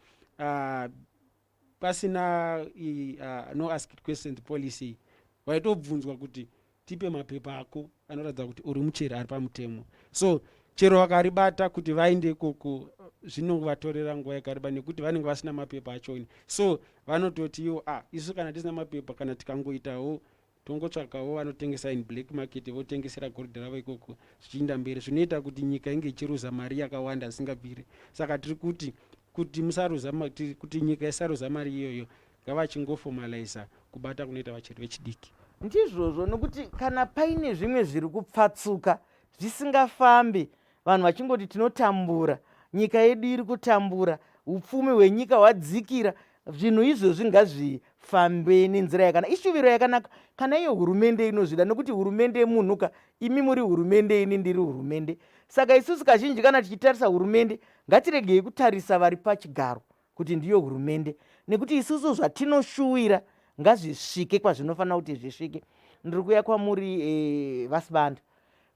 pasina no ask questions policy, waitobvunzwa kuti tipe mapepa ako anoratidza kuti uri mucheri ari pamutemo. So chero vakaribata kuti vaende ikoko, zvinovatorera nguva yakareba nekuti vanenge vasina mapepa achoni. So vanototi iwo, ah, isu kana tisina mapepa, kana tikangoitawo tongotsvakawo vanotengesa in black market, votengesera goridhe ravo ikoko zvichiinda mberi, zvinoita kuti nyika inge ichiruza mari yakawanda zvisingabviri. Saka tiri kuti musaruza, kuti nyika isaruza mari iyoyo, ngavachingoformalisa kubata kunoita vacheri vechidiki. Ndizvozvo, nokuti kana paine zvimwe zviri kupfatsuka zvisingafambi, vanhu vachingoti tinotambura, nyika yedu iri kutambura, upfumi hwenyika hwadzikira, zvinhu izvozvi ngazvifambe nenzira yakanaka. Ishuviro yakanaka kana iyo hurumende inozvida, nokuti hurumende munhuka. Imi muri hurumende, ini ndiri hurumende. Saka isusu kazhinji kana tichitarisa hurumende, ngatiregei kutarisa vari pachigaro kuti ndiyo hurumende, nekuti isusu zvatinoshuwira ngazvisvike kwazvinofanira kuti zvisvike. Ndiri kuuya kwamuri, VaSibanda.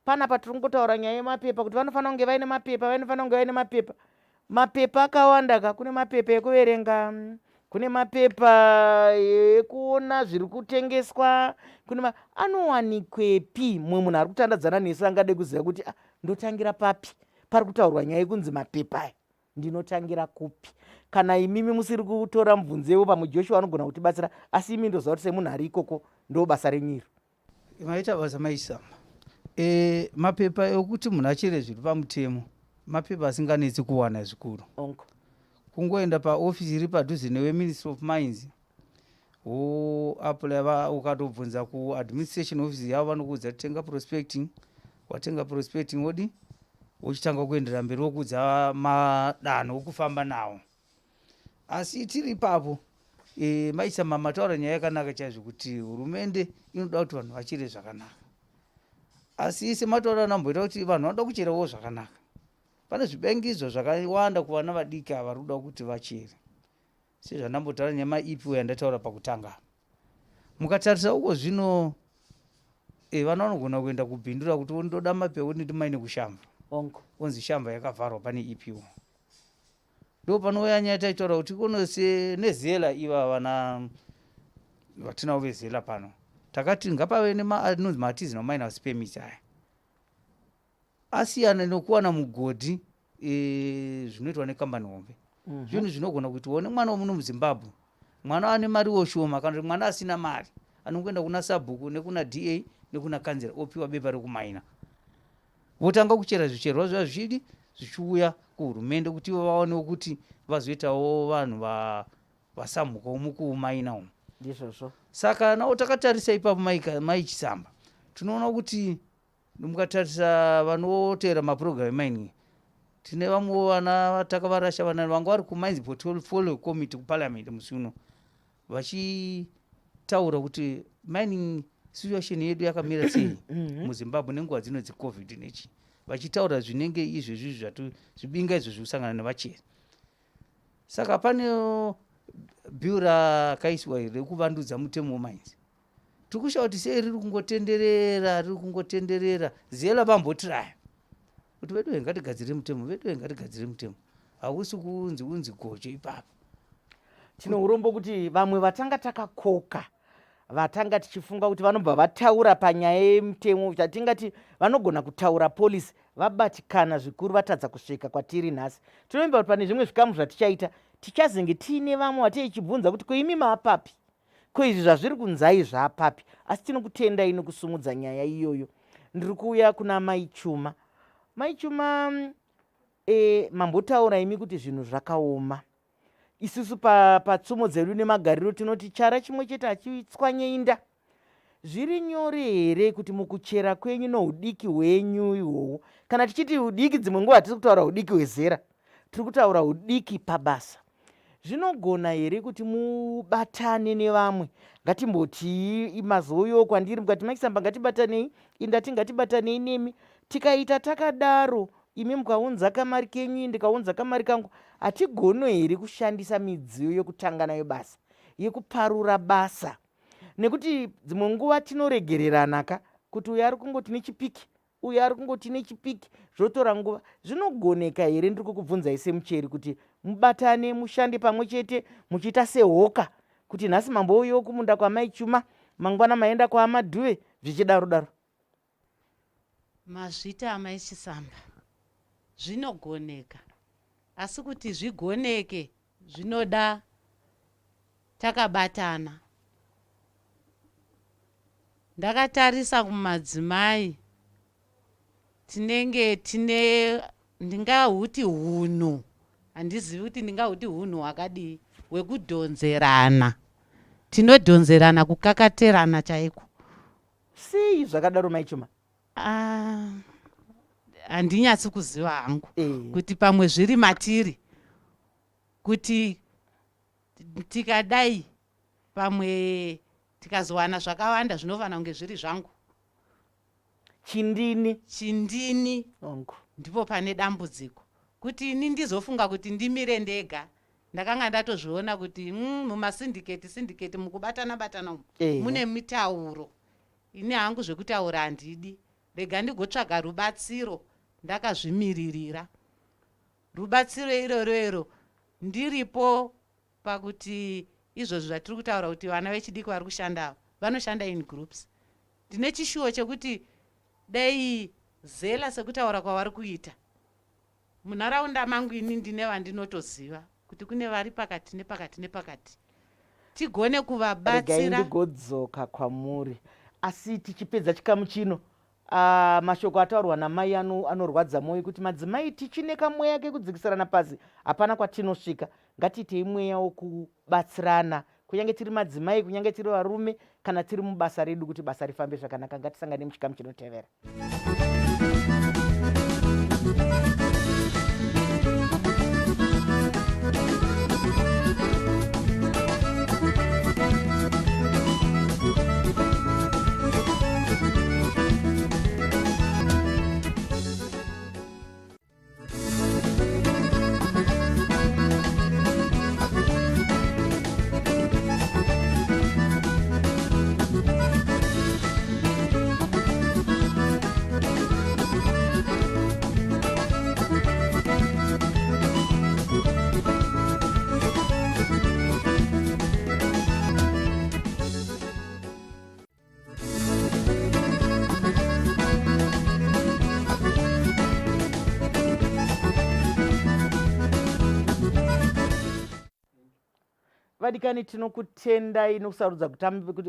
Panapa tiri kungotaura nyaya yemapepa, kuti vanofanira kunge vaine mapepa, vanofanira kunge vaine mapepa. Mapepa akawanda ka, kune mapepa ekuverenga, kune mapepa ekuona zviri kutengeswa, kune ma... anowanikwepi? Mumwe munhu ari kutandadzana nesu angade kuziva kuti ah, ndotangira papi pari kutaurwa nyaya yekunzi mapepa aya, ndinotangira kupi? Kana imimi musiri kutora mubvunzewo, pamwe Joshua anogona kutibatsira, asi imi ndoziva kuti semunhu ari ikoko ndo basa renyu iro. Maita basa, maisama. Mapepa ekuti munhu achere zviri pamutemo mapepa asinganetsi kuwana zvikuru. Kungoenda paofisi iri padhuze newe, Ministry of Mines, woapply. Ukatobvunza kuadministration office yavo, vanokuudza tenga prospecting. Watenga prospecting, wodi wochitanga kuendera mberi, wokuudza madanho okufamba nawo. Asi tiri ipapo, maisama mataura nyaya yakanaka chaizvo kuti hurumende inoda kuti vanhu vachere zvakanaka. Asi semataura anamboita kuti vanhu vanoda kucherawo zvakanaka, pane zvibengidzo zvakawanda kuvana vadiki ava vari kuda kuti vachere, sezvandambotaura nyaya maipiwo yandataura pakutanga. Mukatarisa uko zvino, vana vanogona kuenda kubhindura kuti ndoda mapepa kuti ndimaine kuShamva, onzi Shamva yakavharwa, pane EPO. Ndo panouya nyaya taitaura kuti kuno nezela iva vana. Vatinavo veZELA pano, takati ngapave neanonzi maartisanal miners permits aya asiyana nekuwana mugodhi zvinoitwa nekambani hombe. Zvinhu zvinogona kuitwawo nemwana wemuno muZimbabwe, mwana ane mariwo shoma kana kuti mwana asina mari anongoenda kuna sabhuku nekuna DA nekuna kanzera, opiwa bepa rekumaina, votanga kuchera zvicherwa zviya zvichidi zvichiuya kuhurumende kuti ivo vaonewo kuti vazoitawo vanhu vasamhukawo mukumaina umu. Ndizvozvo. Saka nawo takatarisa ipapo, Mai Chisamba, tinoona kuti mukatarisa vanoteera mapurogiramu emining, tine vamwewo vana takavarasha, vana vanga vari kumines portfolio committee kuparliament musi uno vachitaura kuti mining situation yedu yakamira sei muZimbabwe nenguva dzino dzeCovid nechi, vachitaura zvinenge izvezvi zvatu zvibinga izvo zviri kusangana nevacheri. Saka pane bill rakaiswa rekuvandudza mutemo wemines, tiri kushaya kuti sei riri kungotenderera, riri kungotenderera. ZELA vambotiraya kuti vedu ngatigadzire mutemo, vedu ngatigadzire mutemo, hausi kunzi unzi gocho ipapo. Tine urombo kuti vamwe vatanga takakoka, vatanga tichifunga kuti vanobva vataura panyaya yemutemo, chatingati vanogona kutaura policy, vabatikana zvikuru, vatadza kusvika kwatiri nhasi. Tinovimba kuti pane zvimwe zvikamu zvatichaita tichazenge tiine vamwe vatichibvunza kuti koimi maapapi, ko izvi zvazviri kunzai zvaapapi. Asi tinokutendai nokusumudza nyaya iyoyo. Ndiri kuuya kuna Mai Chuma. Mai Chuma, mambotaura imi kuti zvinhu zvakaoma. Isusu patsumo dzedu nemagariro tinoti chara chimwe chete hachitswanye inda. Zviri nyore here kuti mukuchera kwenyu noudiki hwenyu ihwohwo, kana tichiti udiki dzimwe nguva hatisi kutaura udiki hwezera, tiri kutaura udiki pabasa, zvinogona here kuti mubatane nevamwe? Ngatimbotii mazouyawo kwandiri mukati maChisamba, ngatibatanei, indati ngatibatanei nemi, tikaita takadaro, imi mukaunza kamari kenyu, ndikaunza kamari kangu, hatigono here kushandisa midziyo yekutanga nayo basa, yekuparura basa? Nekuti dzimwe nguva tinoregererana ka, kuti uyo ari kungoti nechipiki, uyo ari kungoti nechipiki, zvotora nguva. Zvinogoneka here, ndiri kukubvunzai semucheri, kuti mubatane mushande pamwe chete muchiita sehoka, kuti nhasi mambouyawo kumunda kwaMai Chuma, mangwana maenda kwaAmadhuve, zvichidaro daro? Mazvita, Amai Chisamba. Zvinogoneka, asi kuti zvigoneke zvinoda takabatana. Ndakatarisa kumadzimai, tinenge tine ndingahuti hunhu, handizivi kuti ndingahuti hunhu hwakadii, hwekudhonzerana. Tinodhonzerana, kukakaterana chaiko. Sei zvakadaro, Mai Chuma? Ah, handinyatsi kuziva hangu kuti pamwe zviri matiri kuti tikadai pamwe tikazowana zvakawanda zvinofanira kunge zviri zvangu. Chindini. Chindini. Ongu. Ndipo pane dambudziko, kuti ini ndizofunga kuti ndimire ndega, ndakanga ndatozviona kuti mumasyndicate syndicate mukubatana batana umu mune mitauro. Ini hangu zvekutaura handidi, rega ndigotsvaga rubatsiro ndakazvimiririra. Rubatsiro iroro iro ndiripo pakuti izvozvi zvatiri kutaura kuti vana vechidiki vari kushanda ava vanoshanda in groups. Ndine chishuwo chekuti dai ZELA, sekutaura kwavari kuita, munharaunda mangu ini ndine vandinotoziva kuti kune vari pakati nepakati nepakati, tigone Regai kuvabatsira. Ndigodzoka kwamuri, asi tichipedza chikamu chino, mashoko ataurwa namai anorwadza mwoyo kuti madzimai tichine kamweya kekudzikisirana pasi, hapana kwatinosvika. Ngatiitei mweya wokubatsirana, kunyange tiri madzimai, kunyange tiri varume, kana tiri mubasa redu, kuti basa rifambe zvakanaka. Ngatisangane muchikamu chinotevera. Vadikani, tinokutendai nokusarudza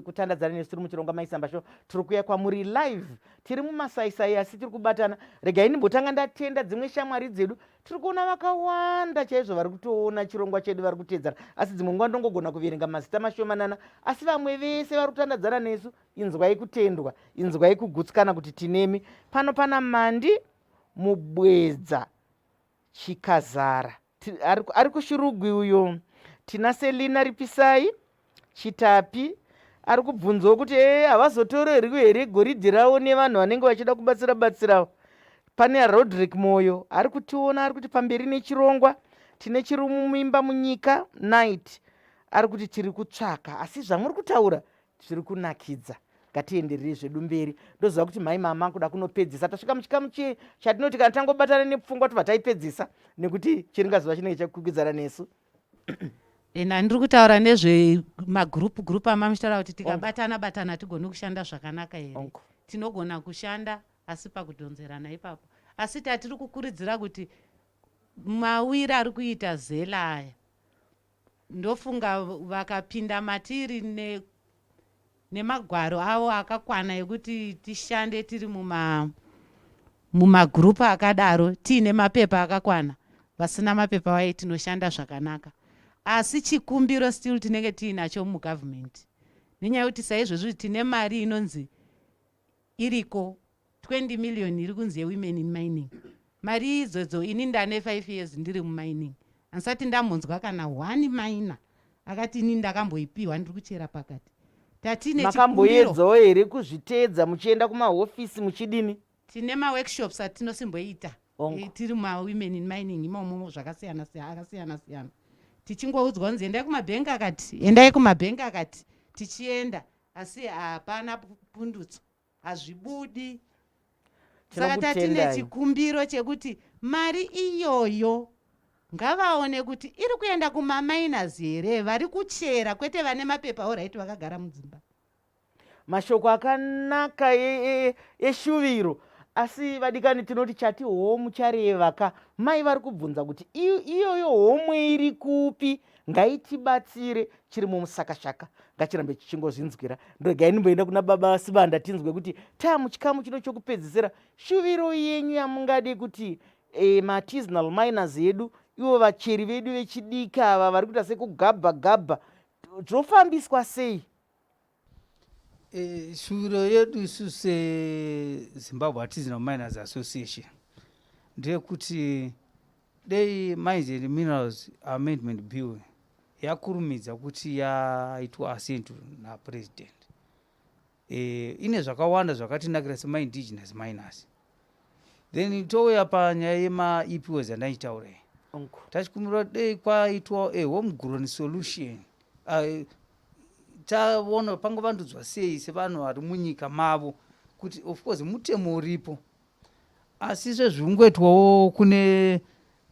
kutandadzana nesu tiri muchirongwa Maisamba Show. Tiri kuuya kwamuri live, tiri mumasaisai asi tiri kubatana. Regai ndimbotanga ndatenda dzimwe shamwari dzedu. Tiri kuona vakawanda chaizvo vari kutoona chirongwa chedu, vari kuteedzana, asi dzimwe nguva ndongogona kuverenga mazita mashomanana, asi vamwe vese vari kutandadzana nesu, inzwai kutendwa, inzwai kugutsikana kuti tinemi pano. Pana Mandi Mubwedza Chikazara ari kuShurugwi uyo. Tina Selina Ripisai Chitapi ari kubvunzawo kuti e havazotorerwi here goridhe ravo nevanhu vanenge vachida kubatsira batsirawo. Pane Rodrick Moyo ari kutiona, ari kuti pamberi nechirongwa. Tine Chirumumimba Munyika Night ari kuti tiri kutsvaka, asi zvamuri kutaura zviri kunakidza, ngatiendererei zvedu mberi. Ndoziva kuti mhai mama kuda kunopedzisa, tasvika muchikamu chie chatinoti kana tangobatana nepfungwa tobva taipedzisa, nekuti chiringazuva chinenge chakukwikwidzana nesu. Ena ndiri kutaura nezvemagroup group amamuchitaura kuti tikabatana batana tigone kushanda zvakanaka here. Tinogona kushanda asi pakudhonzerana ipapo. Asi tatiri kukurudzira kuti mawiri ari kuita zela aya, ndofunga vakapinda matiri ne nemagwaro avo akakwana ekuti tishande tiri muma mumagroup akadaro tiine mapepa akakwana, vasina mapepa vaye, tinoshanda zvakanaka. Asi chikumbiro still tinenge tiinacho mugovernment, nenyaya yekuti saizvozvi tine mari inonzi iriko, 20 million iri kunzi yewomen in mining. Mari idzodzo, ini ndane 5 years ndiri mumining, handisati ndambonzwa kana one miner akati ini ndakamboipiwa, ndiri kuchera pakati. Tatine Makamboedzawo here kuzviteedza muchienda kumahofisi muchidini? Tine maworkshops atinosimboita tiri mawomen in mining imomo, zvakasiyana siyana, akasiyana siyana, tichingoudzwa kunzi endai kumabhengi akati, endai kumabhengi akati, tichienda, asi hapana pundutso, hazvibudi. Saka tatine Tinokutendai. chikumbiro chekuti mari iyoyo ngavaone kuti iri kuenda kumaminers here vari kuchera, kwete vane mapepa alright vakagara mudzimba. Mashoko akanaka eshuviro. Asi vadikani, tinoti chati homu chareva ka. Mai vari kubvunza kuti iyoyo homwe iri kupi, ngaitibatsire. Chiri mumusakashaka ngachirambe chichingozvinzwira. Ndoregai ndimboenda kuna baba Sibanda, tinzwe kuti taa muchikamu chino chokupedzisira, shuviro yenyu yamungade kuti maartisanal miners edu, ivo vacheri vedu vechidiki ava vari kuita sekugabha gabha, zvofambiswa sei? Shuviro yedu isu seZimbabwe Artisanal Miners Association ndeyekuti dei Mines and Minerals Amendment Bill yakurumidza kuti yaitwa assent napresident. Ine zvakawanda zvakatinakira semaindigenous miners. Then touya panyaya yemaEPOs yandaichitaura iyi, tachikumbira dei kwaitwa a homegrown solution. Taona pangovandudzwa sei sevanhu vari munyika mavo, kuti of course mutemo uripo, asi sezvingoitwawo kune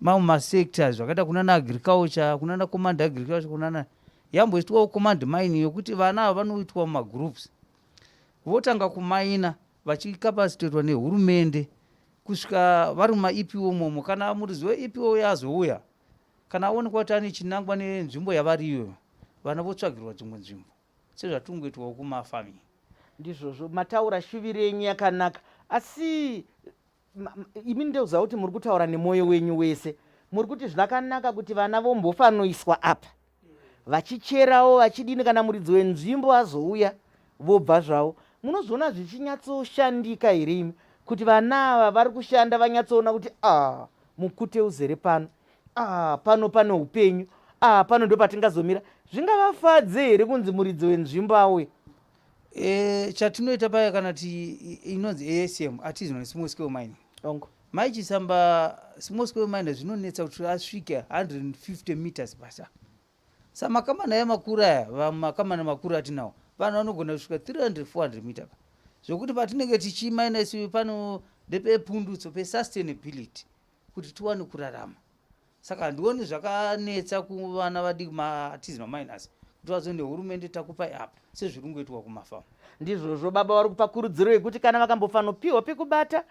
mamwe masectors zvakaita kunana agriculture, kunana command agriculture, kunana yamboitwawo command mining, yokuti vana ava vanoitwa mumagroups, votanga kumaina vachicapacitatewa nehurumende kusvika vari mumaEPO momo. Kana muridzi weEPO yazouya, kana aonekwa kuti ane chinangwa nenzvimbo yavari iyoyo, vana votsvagirwa dzimwe nzvimbo sezvatingoitwawo kumafarming. Ndizvozvo, mataura shuviro yenyu yakanaka, asi imi ndoziva kuti muri kutaura nemwoyo wenyu wese. Muri kuti zvakanaka kuti vana vombofanoiswa apa vachicherawo vachidini, kana muridzi wenzvimbo azouya vobva zvavo. Munozoona zvichinyatsoshandika here imi, kuti vana ava vari kushanda vanyatsoona kuti a mukute uzere pano, a pano pane upenyu, a pano ndo patingazomira? Zvingavafadze here kunzi muridzi wenzvimbo auya? Chatinoita paya kana ti inonzi ASM, artisanal small scale mining, Ongo. Maichisamba small scale miner zvinonetsa kuti asvike 150 meters basa. Samakambani aya makuru aya, makambani makuru atinawo, vanhu vanogona kusvika 300 400 meter ka, zvokuti patinenge tichimaina isu pano ndepepundutso pesustainability kuti tiwane kurarama. Saka handioni zvakanetsa kuvana vadiki maartisanal miners kuti vazo nehurumende takupai apa sezviri kungoitwa kumafamu. Ndizvozvo, baba vari kupa kurudziro yekuti kana vakambofanopiwa pekubata,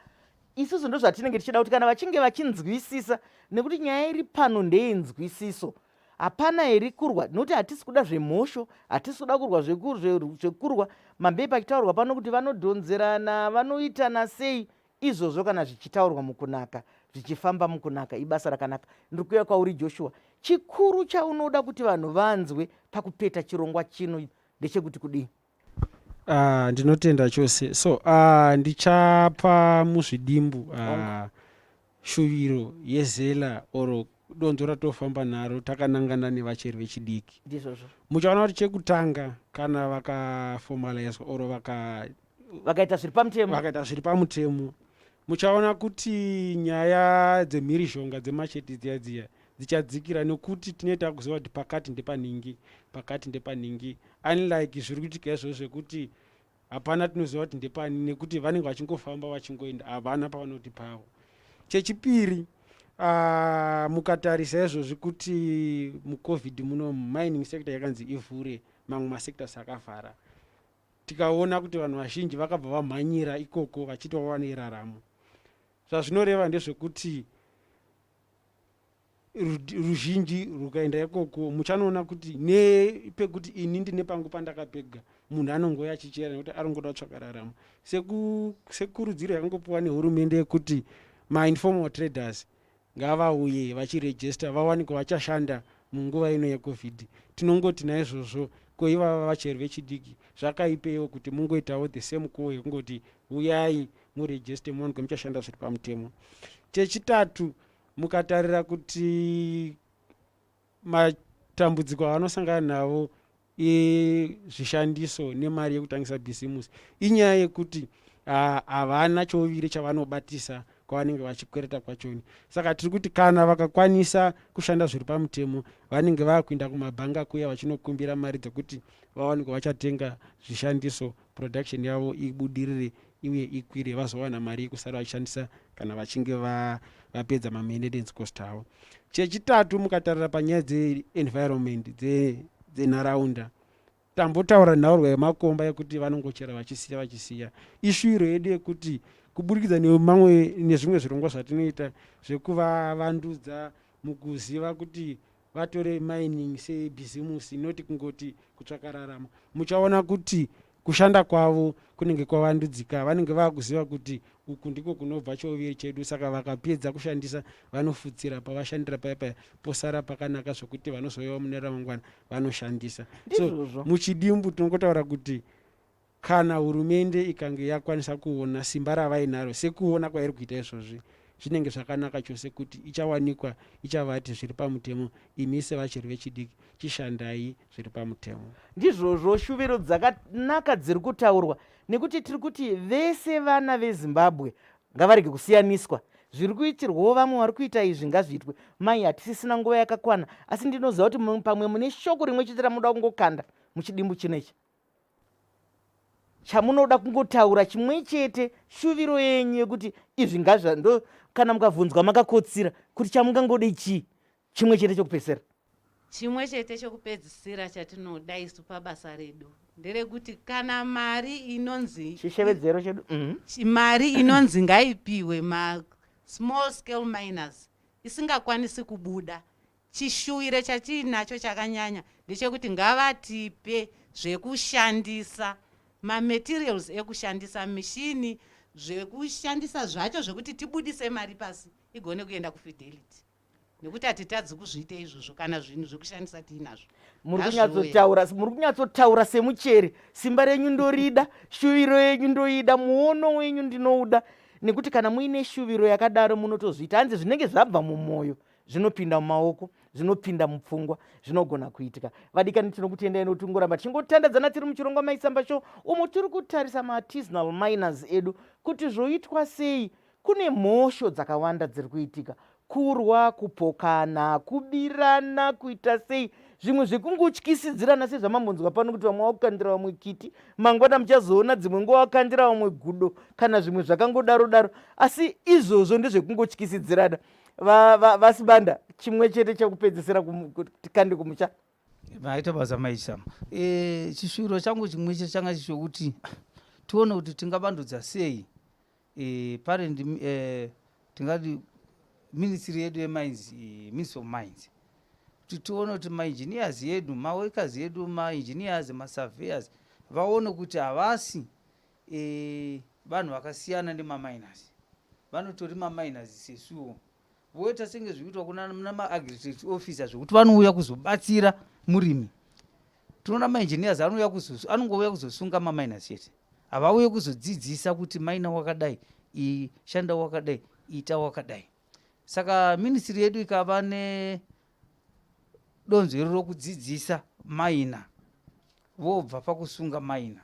isusu ndo zvatinenge tichida kuti kana vachinge vachinzwisisa, nekuti nyaya iri pano ndeyenzwisiso. Hapana here kurwa nokuti hatisi kuda zvemhosho, hatisi kuda kurwa zvekurwa. Mambei pachitaurwa pano kuti vanodhonzerana, vanoitana sei izvozvo kana zvichitaurwa mukunaka, zvichifamba mukunaka, ibasa rakanaka. Ndiri kuuya kwauri Joshua. Chikuru chaunoda kuti vanhu vanzwe pakupeta chirongwa chino ndechekuti kudii? Ndinotenda chose. So ndichapa muzvidimbu shuviro yezela or donzvo ratofamba naro takanangana nevacheri vechidiki. Ndizvozvo. Muchaona kuti chekutanga kana vakaformalizwa or vaka vakaita zviri pamutemo, vakaita zviri pamutemo, muchaona kuti nyaya dzemhirizhonga dzemacheti dziya dziya dzichadzikira, nekuti tinoita kuziva kuti pakati ndepaningi, pakati ndepaningi, unlike zviri kuitika izvozvo zvekuti hapana tinoziva kuti ndepani, nekuti vanenge vachingofamba vachingoenda, havana pavanoti pavo. Chechipiri, mukatarisa izvozvi kuti muCovid muno mining sector yakanzi ivhure, mamwe masectors akavhara, tikaona kuti vanhu vazhinji vakabva vamhanyira ikoko vachiti vawane raramo. Zvazvinoreva ndezvekuti ruzhinji rwukaenda ikoko, muchanoona kuti nepekuti ini ndine pangu pandakapega, munhu anongouya achichera nekuti aringoda kutsvaka raramo. Sekurudziro yakangopiwa nehurumende yekuti mainformal traders ngavauye vachirejista vawanikwe vachashanda munguva ino yeCovid, tinongoti naizvozvo ko ivava vacheri vechidiki zvakaipeiwo kuti mungoitawo the same call yekungoti uyai murejiste muwanikwe muchashanda zviri pamutemo. Chechitatu, mukatarira kuti matambudziko avanosangana navo ezvishandiso nemari yekutangisa bhizimusi, inyaya yekuti havana chouviri chavanobatisa kwavanenge vachikwereta kwachoni. Saka tiri kuti kana vakakwanisa kushanda zviri pamutemo, vanenge vakuenda kumabhanga kuya vachinokumbira mari dzekuti vawanikwe vachatenga zvishandiso, production yavo ibudirire uye ikwire, vazowana mari yekusara vachishandisa kana vachinge vapedza mamaintenance cost avo. Chechitatu, mukatarira panyaya dzeenvironment, dzenharaunda, tambotaura nhaurwa yemakomba yekuti vanongochera vachisiya vachisiya. Ishuwiro yedu yekuti kuburikidza nemamwe nezvimwe zvirongwa zvatinoita zvekuvavandudza mukuziva kuti vatore mining sebhizimusi, noti kungoti kutsvaka raramo, muchaona kuti kushanda kwavo kunenge kwavandudzika. Vanenge vakuziva kuti uku ndiko kunobva chouviri chedu, saka vakapedza kushandisa vanofutsira pavashandira paya paya, posara pakanaka zvokuti vanozouyawo mune ramangwana vanoshandisa. So muchidimbu tinongotaura kuti kana hurumende ikange yakwanisa kuona simba ravainaro sekuona kwairi kuita izvozvi, zvinenge zvakanaka chose kuti ichawanikwa ichavati zviri pamutemo, imi sevacheri vechidiki chishandai zviri pamutemo. Ndizvozvo, shuviro dzakanaka dziri kutaurwa nekuti tiri kuti vese vana veZimbabwe ngavarege kusiyaniswa. Zviri kuitirwawo vamwe vari kuita izvi ngazviitwe. Mai, hatisisina nguva yakakwana, asi ndinoziva kuti pamwe mune shoko rimwe chete ramunoda kungokanda muchidimbu chino ichi, chamunoda kungotaura chimwe chete, shuviro yenyu yekuti izvi ngazva ndo kana mukabvunzwa makakotsira kuti chamungangode chii, chimwe chete chokupedzisira. Chimwe chete chokupedzisira chatinoda isu pabasa redu nderekuti kana mari inonzi chishevedzero chedu mari inonzi ngaipiwe masmall scale miners isingakwanisi kubuda, chishuwiro chatiinacho chakanyanya ndechekuti ngavatipe zvekushandisa, mamaterials ekushandisa, mishini, zvekushandisa zvacho zvekuti tibudise mari pasi igone kuenda kuFidelity, nekuti hatitadzi kuzviita izvozvo kana zvinhu zvekushandisa tiinazvo. Muri kunyatsotaura, muri kunyatsotaura semucheri. Simba renyu ndorida, shuviro yenyu ndoida, muono wenyu ndinouda, nekuti kana muine shuviro yakadaro munotozviita. Hanzi zvinenge zvabva mumwoyo zvinopinda mumaoko, zvinopinda mupfungwa, zvinogona kuitika. Vadikani, tinokutendai nokuti tingoramba tichingotandadzana tiri muchirongwa Maisamba Show, umo tiri kutarisa maartisanal miners edu kuti zvoitwa sei. Kune mhosho dzakawanda dziri kuitika, kurwa, kupokana, kubirana, kuita sei, zvimwe zvekungotyisidzirana sezvamambonzwa pano kuti vamwe vakukandira vamwe kiti, mangwana muchazoona dzimwe nguva vakandira vamwe gudo kana zvimwe zvakangodaro daro, asi izvozvo ndezvekungotyisidzirana. VaSibanda, chimwe chete chekupedzisira tikande kumusha. Maita basa maisama. Chishuviro changu chimwe chete changa chichokuti tione kuti tingavandudza sei parent, tingati ministry yedu yemines, Ministry of Mines. Kuti tione kuti maengineers edu, maworkers edu, maengineers, masurveyors vaone kuti havasi e, vanhu vakasiyana nemaminers, vanotori maminers sesuwo. Voita senge zvikuitwa kuna maagriculture officer, zvekuti vanouya kuzobatsira murimi. Tinoona maengineers anouya, anongouya kuzosunga maminers chete, havauye kuzodzidzisa kuti maina wakadai, shanda wakadai, ita wakadai. Saka ministry yedu ikava nedonzo iro rokudzidzisa maina, vobva pakusunga maina.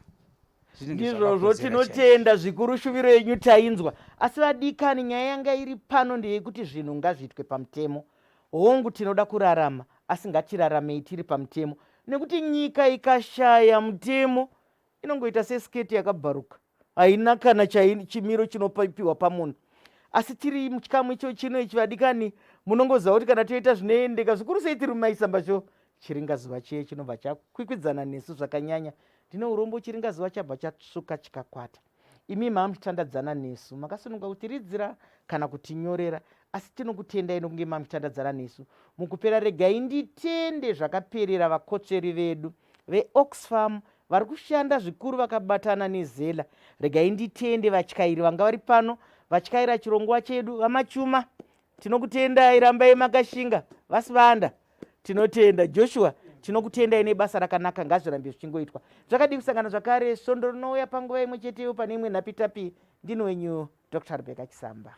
Ndizvozvo, tinotenda zvikuru, shuviro yenyu tainzwa. Asi vadikani, nyaya yanga iri pano ndeyekuti zvinhu ngazviitwe pamutemo. Hongu, tinoda kurarama, asi ngatiraramei tiri pamutemo, nekuti nyika ikashaya mutemo inongoita sesiketi yakabvaruka, haina kana chimiro chinopiwa pamunhu. Asi tiri muchikamu icho chino ichi, vadikani, munongoziva kuti kana toita zvinoendeka zvikuru sei tiri mumaisamba cho chiringazuva chiye chinobva chakwikwidzana nesu zvakanyanya. Ndine urombo, chiringazuva chabva chatsvuka chikakwata. Imi mamuchitandadzana nesu, makasununga kutiridzira kana kutinyorera, asi tinokutendai nokunge mamuchitandadzana nesu. Mukupera, regai nditende zvakaperera vakotsveri vedu veOxfam vari kushanda zvikuru vakabatana neZELA. Regai nditende vatyairi vanga vari pano vatyaira chirongwa chedu. VaMachuma, tinokutendai, rambai makashinga. VaSivanda, tinotenda. Joshua, tinokutendai nebasa rakanaka, ngazvirambe zvichingoitwa. Zvakadii kusangana zvakare svondo rinouya panguva imwe cheteyo pane imwe nhapitapi. Ndini wenyu Dr Rebecca Chisamba.